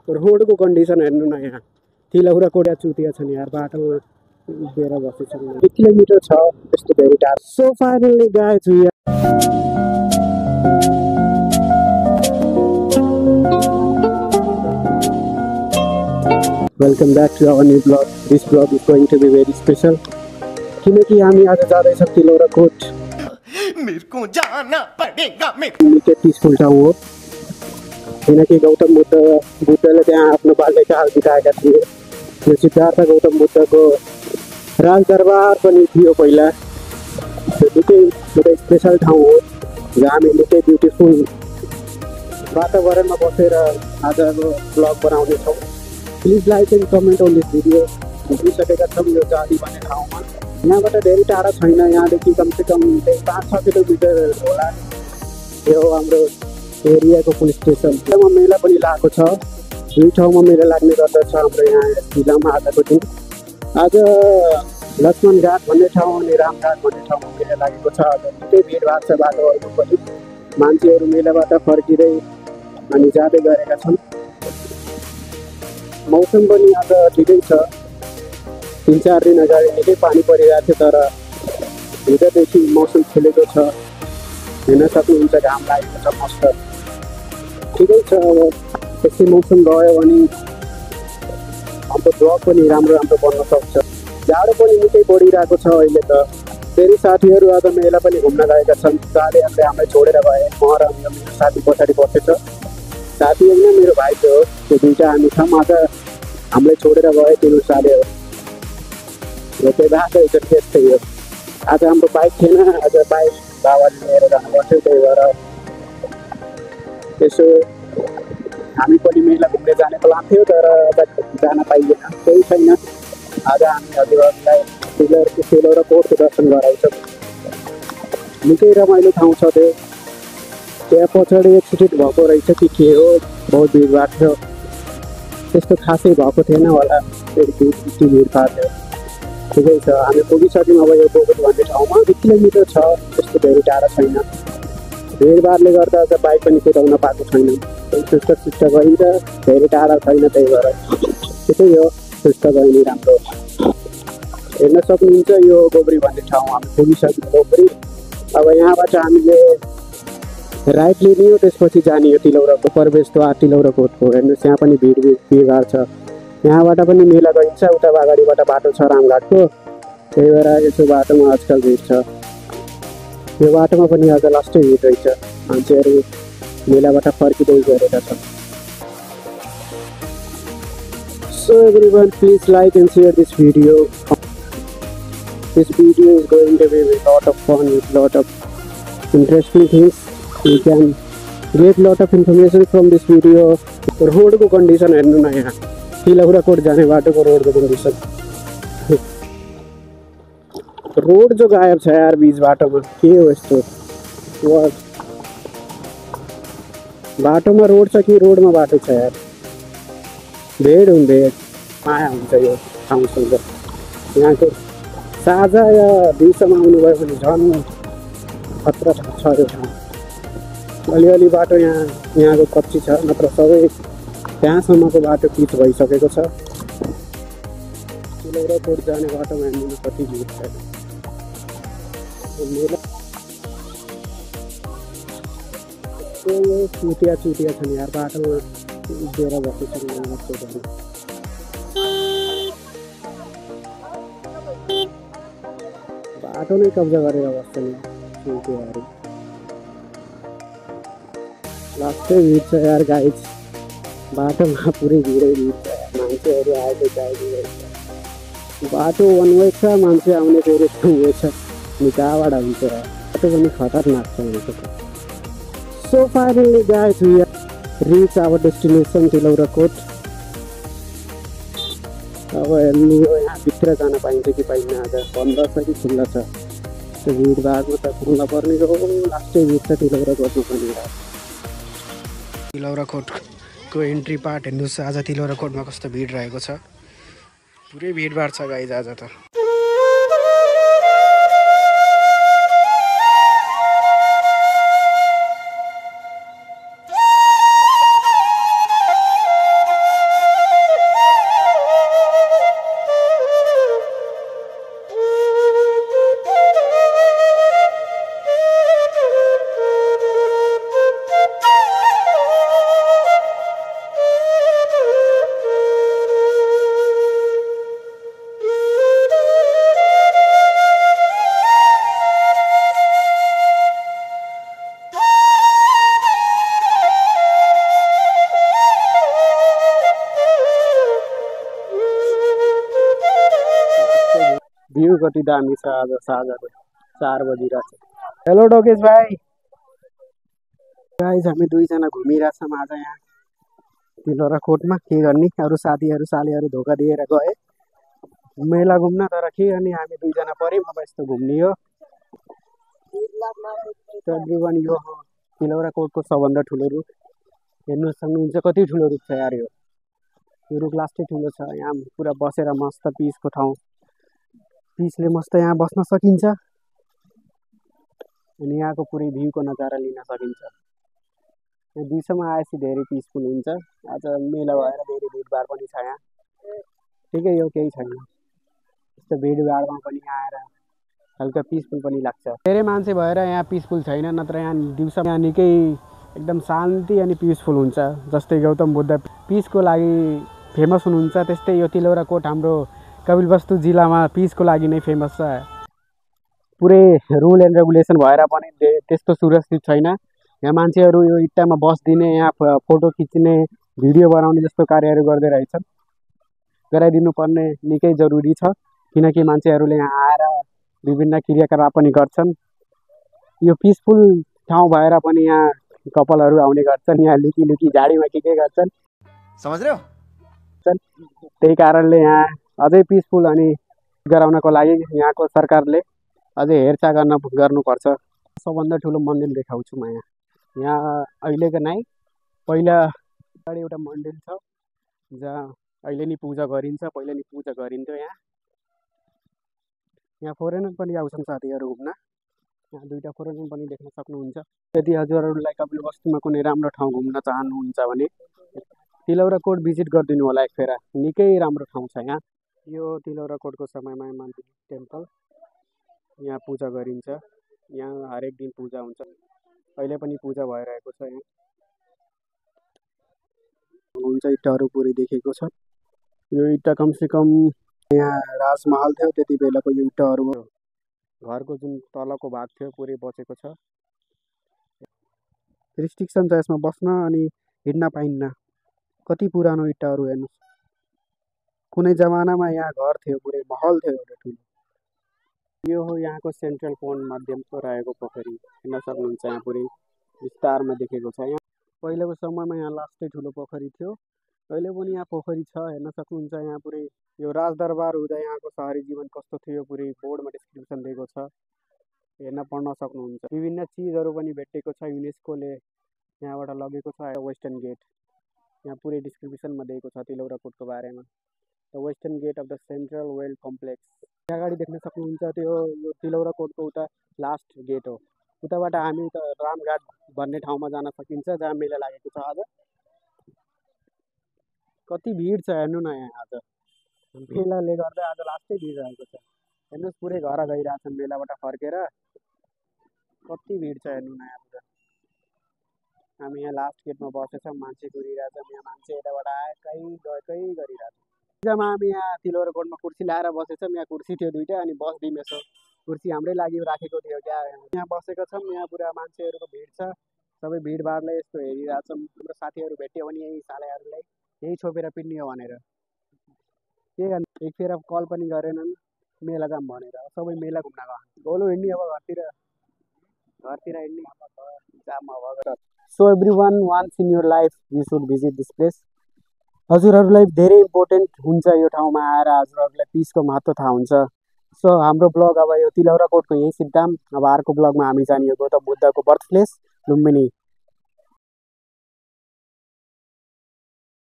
रोडको कन्डिसन हेर्नु न यहाँ तिलौरा कोडा चुतिया छन् यार बाटोमा उभिएर बसेछन् 1 किलोमिटर छ यस्तो धेरै टाढो so finally guys we welcome back to our new blog this blog is going to be very special किनकि हामी आज जाँदैछौँ तिलौरा कोट मेरे को जाना पड़ेगा निकै पिसफुल ठाउँ हो किनकि गौतम बुद्धले त्यहाँ आफ्नो बाल्यकाल बिताएका थिए यो सिद्धार्थ गौतम बुद्धको राजदरबार पनि थियो पहिला त्यो निकै स्पेसल ठाउँ हो जहाँ हामी निकै ब्युटिफुल वातावरणमा बसेर आजको ब्लग बनाउनेछौँ please like and comment on this video पुगिसकेका छौँ यो जाली भन्ने ठाउँमा यहाँबाट धेरै टाढा छैन यहाँदेखि कमसेकम 5-6 किलोमिटर होला यो हाम्रो एरियाको पुलिस स्टेसन त्यहाँ मेला पनि लागेको छ दुई ठाउँमा मेला लाग्ने गर्दछ हाम्रो यहाँ जिल्लामा आजको दिन आज लक्ष्मण घाट भन्ने ठाउँ अनि रामघाट भन्ने ठाउँमा मेला लागेको छ आज निकै भिडभाड छ बाटोहरू पनि मान्छेहरू मेलाबाट फर्किँदै अनि जाँदै गरेका छन् मौसम पनि आज ठिकै छ 3-4 दिन अगाडि निकै पानी परिरहेको थियो तर हिजोदेखि मौसम खुलेको छ हेर्न सक्नुहुन्छ घाम लागेको छ मस्त ठिकै छ अब यस्तै मौसम गयो भने हाम्रो ब्लग पनि राम्रो बन्न सक्छ जाडो पनि निकै बढिरहेको छ अहिले त फेरि साथीहरू आज मेला पनि घुम्न गएका छन् साथीहरूले हामीलाई छोडेर गए म र मेरो साथी पछाडि बसेछ साथी होइन मेरो भाइ थियो त्यो दुईवटा हामी छौँ आज हामीलाई छोडेर गए तिनीहरू साथीहरू र त्यो बाटो एकचोटि त्यस्तै हो आज हाम्रो बाइक थिएन आज बाइक बाबाले लिएर जानुपर्थ्यो त्यही भएर यसो हामी पनि मेला घुम्ने जाने प्लान थियो तर जान पाइएन केही छैन आज हामी हजुरहरूलाई तिलौरा कोटको दर्शन गराउँछौँ निकै रमाइलो ठाउँ छ त्यो त्यहाँ पछाडि एक्सिडेन्ट भएको रहेछ कि के हो बहुत भिडभाड थियो त्यस्तो खासै भएको थिएन होला फेरि भिडभाड थियो ठिकै छ हामी पुगिसक्यौँ अब यो गोबरी भन्ने ठाउँमा 1 किलोमिटर छ त्यस्तो धेरै टाढा छैन भिडभाडले गर्दा आज बाइक पनि कुदाउन पाएको छैन सुस्त गइन्छ धेरै टाढा छैन त्यही भएर त्यतै हो सुस्त गयो नि राम्रो हेर्न सक्नुहुन्छ यो गोबरी भन्ने ठाउँ हामी पुगिसक्यौँ गोबरी अब यहाँबाट हामीले राइट लिने हो त्यसपछि जाने हो तिलौराको प्रवेशद्वार तिलौरा कोटको हेर्नुहोस् यहाँ पनि भिडभाड छ यहाँबाट पनि मेला गइन्छ उता अगाडिबाट बाटो छ रामघाटको त्यही भएर यसो बाटोमा आजकल भिड छ यो बाटोमा पनि आज लास्टै भिड रहेछ मान्छेहरू मेलाबाट फर्किँदै गरेका छन् so everyone please like and share this video is going to be with lot of fun with lot of interesting things you can get lot of information from this video रोडको कन्डिसन हेर्नु न यहाँ तिलौरा coat जाने बाटोको रोडको condition road जो गायब छ यार बीच बाटोमा के हो यस्तो बाटोमा रोड छ कि रोडमा बाटो छ यार भेड माया हुन्छ यो ठाउँसँग यहाँको साझा या दिउँसोमा आउनुभयो भने झन् खतरा छ यो ठाउँ अलिअलि बाटो यहाँको कच्ची छ नत्र सबै त्यहाँसम्मको बाटो पिच भइसकेको छ तिलौरा कोट जाने बाटोमा हेर्नु कति भिड छ मेला चुतिया छन् यार बाटोमा उभिएर बसेछन् बाटो नै कब्जा गरेर बस्छन् चुतियाहरू लास्टै भिड छ यार गाइज बाटोमा पुरै भिडै भिड छ मान्छेहरू आएको जाइदिरहेछ बाटो वान वे छ मान्छे आउने फेरि टु वे छ निकाबाट हुन्छ बाटो पनि खतरनाक छ यहाँको so finally guys we reach our destination Tilaurakot अब हेर्नु यहाँ भित्र जान पाइन्छ कि पाइन्न आज बन्द छ कि खुल्ला छ त्यो भिडभाडमा त खुल्ला पर्ने हो लास्टै भिड छ तिलौरा कोटमा पनि तिलौरा कोटको एन्ट्री पार्ट हेर्नुहोस् आज तिलौरा कोटमा कस्तो भिड रहेको छ पुरै भिडभाड छ गाइज आज त भ्यू कति दामी छ आज साँझको 4 बजिरहेछ। हेलो डोकेश भाइ। गाइस हामी दुईजना घुमिरहेछौँ आज यहाँ तिलौरा कोटमा। के गर्ने, अरू साथीहरू सालीहरू धोका दिएर गए मेला घुम्न, तर के गर्ने हामी दुईजना पऱ्यौँ। अब यस्तो घुम्ने हो। एभ्रिवान यो हो तिलौरा कोटको सबभन्दा ठुलो रुख। हेर्नु सक्नुहुन्छ कति ठुलो रुख छ यार। यो रुख लास्टै ठुलो छ। यहाँ पुरा बसेर मस्त पिसको ठाउँ, पिसले मस्त यहाँ बस्न सकिन्छ अनि यहाँको पुरै भ्यूको नजारा लिन सकिन्छ। यहाँ दिउँसोमा आएपछि धेरै पिसफुल हुन्छ। आज मेला भएर धेरै भिडभाड पनि छ यहाँ। ठिकै हो, केही छैन। यस्तो भिडभाडमा पनि आएर हल्का पिसफुल पनि लाग्छ। धेरै मान्छे भएर यहाँ पिसफुल छैन, नत्र यहाँ दिउँसो यहाँ निकै एकदम शान्ति अनि पिसफुल हुन्छ। जस्तै गौतम बुद्ध पिसको लागि फेमस हुनुहुन्छ, त्यस्तै यो तिलौरा कोट हाम्रो कपिलवस्तु जिल्लामा पिसको लागि नै फेमस छ। पुरै रुल एन्ड रेगुलेसन भएर पनि त्यस्तो सुरक्षित छैन। यहाँ मान्छेहरू यो इट्टामा बस्दिने, यहाँ फोटो खिच्ने, भिडियो बनाउने जस्तो कार्यहरू गर्दै रहेछन्। गराइदिनु पर्ने निकै जरुरी छ, किनकि मान्छेहरूले यहाँ आएर विभिन्न क्रियाकलाप पनि गर्छन्। यो पिसफुल ठाउँ भएर पनि यहाँ कपालहरू आउने गर्छन्। यहाँ लुकी लुकी झाडीमा के गर्छन्, समझ रहे हो? त्यही कारणले यहाँ अझै पिसफुल अनि गराउनको लागि यहाँको सरकारले अझै हेरचाह गर्नुपर्छ। सबभन्दा ठुलो मन्दिर देखाउँछु म यहाँ अहिलेको नै। पहिला अगाडि एउटा मन्दिर छ जहाँ अहिले नि पूजा गरिन्छ, पहिला नि पूजा गरिन्थ्यो। यहाँ फोरेनर पनि आउँछन् साथीहरू घुम्न। यहाँ दुईवटा फोरेनर पनि देख्न सक्नुहुन्छ। यदि हजुरहरूलाई कपिलवस्तुमा कुनै राम्रो ठाउँ घुम्न चाहनुहुन्छ भने तिलौरा कोट भिजिट गरिदिनु होला एक फेर। निकै राम्रो ठाउँ छ यहाँ। यो तिलौरा कोटको समयमा मन्दिर टेम्पल, यहाँ पूजा गरिन्छ। यहाँ हरेक दिन पूजा हुन्छ, अहिले पनि पूजा भइरहेको छ। यहाँ हुन्छ इँटाहरू पुरै देखेको छ। यो इँटा कमसेकम यहाँ राजमहल थियो त्यति बेलाको यो इँटाहरू हो। घरको जुन तलको भाग थियो पुरै बचेको छ। रिस्ट्रिक्सन छ यसमा बस्न अनि हिँड्न पाइन्न। कति पुरानो इँटाहरू हेर्नुहोस्। कुनै जमानामा यहाँ घर थियो, पुरै महल थियो एउटा ठुलो। यो हो यहाँको सेन्ट्रल पोन्ड मध्यमको रहेको पोखरी। हेर्न सक्नुहुन्छ यहाँ पुरै विस्तारमा देखेको छ। यहाँ पहिलेको समयमा यहाँ लास्टै ठुलो पोखरी थियो। अहिले पनि यहाँ पोखरी छ, हेर्न सक्नुहुन्छ। यहाँ पुरै यो राजदरबार हुँदा यहाँको सहरी जीवन कस्तो थियो पुरै बोर्डमा डिस्क्रिप्सन दिएको छ, हेर्न पढ्न सक्नुहुन्छ। विभिन्न चिजहरू पनि भेटेको छ, युनेस्कोले यहाँबाट लगेको छ। वेस्टर्न गेट यहाँ पुरै डिस्क्रिप्सनमा दिएको छ तिलौरा कोटको बारेमा। The western gate of the central weld complex यहाँ अगाडि देख्न सक्नुहुन्छ। त्यो यो तिलौरा कोटको उता लास्ट गेट हो। उताबाट हामी उता रामघाट भन्ने ठाउँमा जान सकिन्छ जहाँ मेला लागेको छ आज। कति भिड छ हेर्नु न यहाँ। आज मेलाले गर्दा आज लास्टै भिड रहेको छ। हेर्नुहोस् पुरै घर गइरहेछन् मेलाबाट फर्केर। कति भिड छ हेर्नु न यहाँ पुरा। हामी यहाँ लास्ट गेटमा बसेछौँ, मान्छे कुरिरहेछौँ। यहाँ मान्छे यताबाट आएकै गएकै गरिरहेछ। जग्गामा हामी यहाँ तिलौरा कोटमा कुर्सी ल्याएर बसेछौँ। यहाँ कुर्सी थियो दुईवटा अनि बस्दिउँ यसो। कुर्सी हाम्रै लागि राखेको थियो क्या। यहाँ बसेको छौँ, यहाँ पुरा मान्छेहरूको भिड छ। सबै भिडभाडलाई यस्तो हेरिरहेछौँ। हाम्रो साथीहरू भेट्यो भने यही सालेहरूलाई यही छोपेर पिन्ने हो भनेर के गर्नु। एक फेर कल पनि गरेनन् मेला जाम भनेर। सबै मेला घुम्न गयो। गोलो हिँड्ने अब घरतिर हिँड्ने जाम अब। So everyone once in your life you should visit this place. हजुरहरूलाई धेरै इम्पोर्टेन्ट हुन्छ यो ठाउँमा आएर। हजुरहरूलाई पिसको महत्त्व थाहा हुन्छ। सो हाम्रो ब्लग अब यो तिलौरा कोटको यही सिद्धान्त। अब अर्को ब्लगमा हामी जाने हो गौतम बुद्धको बर्थ प्लेस लुम्बिनी।